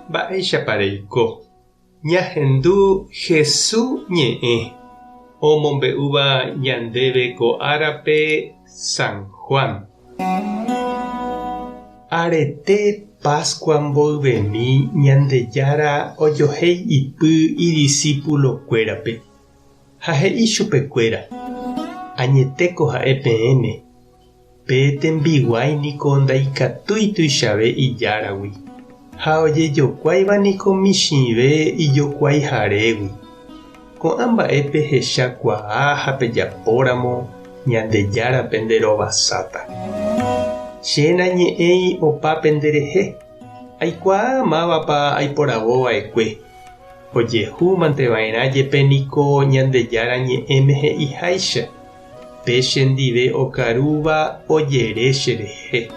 Mba'éichapa reiko? Ñahendu Hesu ñe'ẽ omombe'úva ñandéve ko árape San Juan. Arete Pascua mboyvemi Ñandejára ojohéi ipy idisípulokuérape ha he'i chupekuéra, Añetéko ha'e peẽme, Pe tembiguái niko ndaikatúi tuichave ijáragui, ha ojejokuáiva niko michĩve ijokuaiharégui. Ko'ã mba'e pehecha kuaa ha pejapóramo, Ñandejára pende rovasáta. Che nañe'ẽi opa penderehe, aikuaa mávapa aiporavo va'ekue. Ojehu mante va'erã jepe niko Ñandejára ñe'ẽme he'iháicha. Pe chendive okarúva ojere cherehe.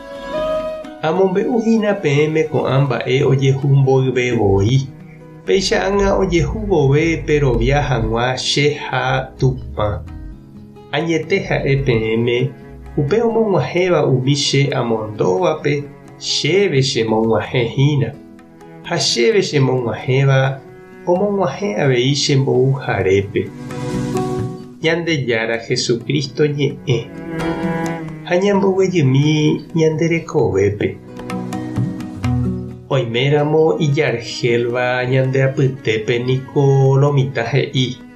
Amombe'u hína peẽme ko'ã mba'e ojehu mboyve voi, péicha ág̃a ojehu vove perovia hag̃ua che ha Tupã. Añete ha'e peẽme, upe omog̃uahẽva umi che amondóvape, chéve chemog̃uahẽ hína. Ha chéve chemog̃uahẽva omog̃uahẽ avei che mbouharépe. Ñandejára Jesucristo ñe'ẽ. Ha ñamboguejymi ñande rekovépe. Oiméramo ijarhélva ñande apytépe niko lo mitã he'i,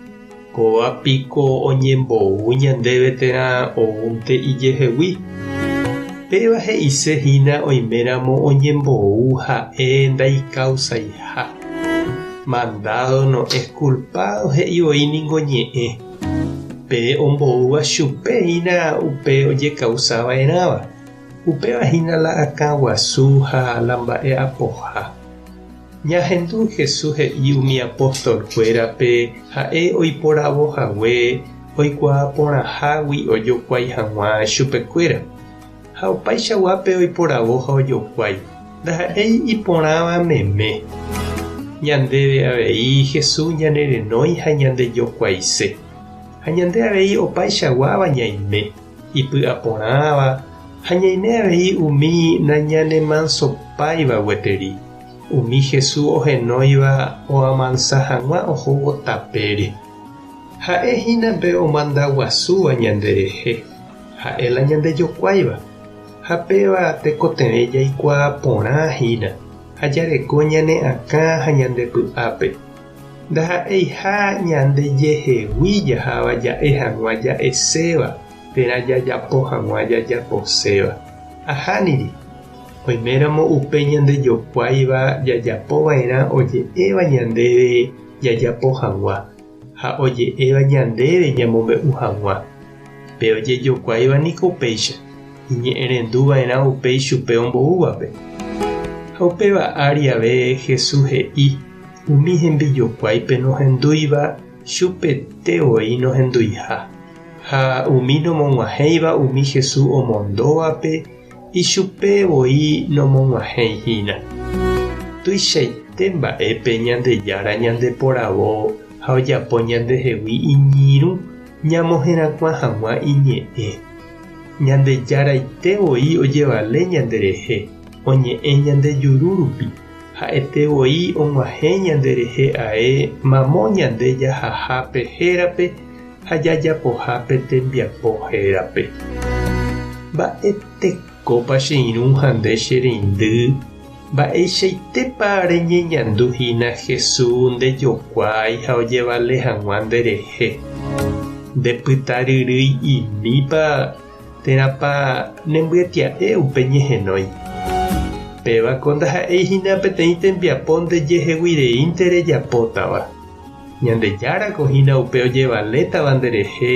Kóva piko oñembou ñandéve térã oúnte ijehegui? Péva he'ise hína oiméramo oñembou ha'e ndaikausaiha. Mandado no es culpado he'i voi ningo ñe'ẽ. Pe omboúva chupe hína upe ojekausa va'erãva. Upéva hína la akã guasu ha la mba'e apoha. Ñahendu Jesús he'i umi apóstol-kuérape ha'e oiporavo hague oikuaa porãhágui ojokuái hag̃ua chupekuéra. Ha opaichaguápe oiporavo ha ojokuái, ndaha'éi iporãva meme. Ñandéve avei Jesús ñanerenói ha ñandejokuaise. Ha ñande avei opaichaguáva ñaime, ipy'aporãva ha ñaime avei umi nañanemansopáiva gueteri. Umi Jesús ohenóiva oamansa hag̃ua ohóvo tapére. Ha'e hína pe omanda guasúva ñanderehe, ha'e la ñandejokuáiva. Ha péva tekotevẽ jaikuaa porã hína ha jareko ñane akã ha ñande py'ápe. Ndaha'eiha ñandejehegui jaháva ja'e hag̃ua ja'eséva térã jajapo hag̃ua jajaposéva. Ahániri. Oiméramo upe ñandejokuáiva jajapova'erã oje'éva ñandéve jajapo hag̃ua ha oje'éva ñandéve ñamombe'u hag̃ua. Pe ojejokuáiva niko upéicha, iñe'ẽrenduva'erã upe ichupe omboúvape. Ha upéva ári ave Jesús he'i umi hembijokuáipe nohendúiva chupete voi nohenduiha, ha umi nomog̃uahẽiva umi Jesús omondóvape Ichupe voi nomog̃uahẽi hína. Tuichaite mba'épe Ñandejára ñandeporavo ha ojapo ñandehegui iñirũ ñamoherakuã hag̃ua iñe'ẽ. Ñandejaraite voi ojevale ñanderehe, oñe'ẽ ñande juru rupi, ha'ete voi og̃uahẽ ñanderehe ae mamo ñande jahahápe hérape ha jajapohápe tembiapo hérape. Mba'etekópa che irũ ha nde che reindy, mba'eichaitépa reñeñandu hína Jesús ndejokuái ha ojevale hag̃ua nderehe? Ndepytaryryi'imípa térãpa nembyetia'e upe ñehenói? Pévako ndaha'éi hína peteĩ tembiapo ndejeheguireínte rejapótava. Ñandejárako hína upe ojevalétava nderehe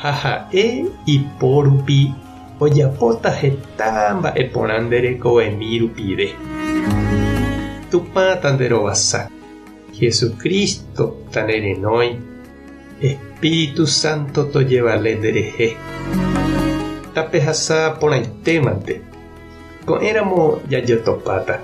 ha ha'e ipo rupi ojapóta heta mba'e porã nde rekovemi rupive. Tupã tanderovasa, Jesucristo tanerenói, Espíritu Santo tojevale nderehe. Tapehasa porãitémante. Ko'ẽramo jajotopáta.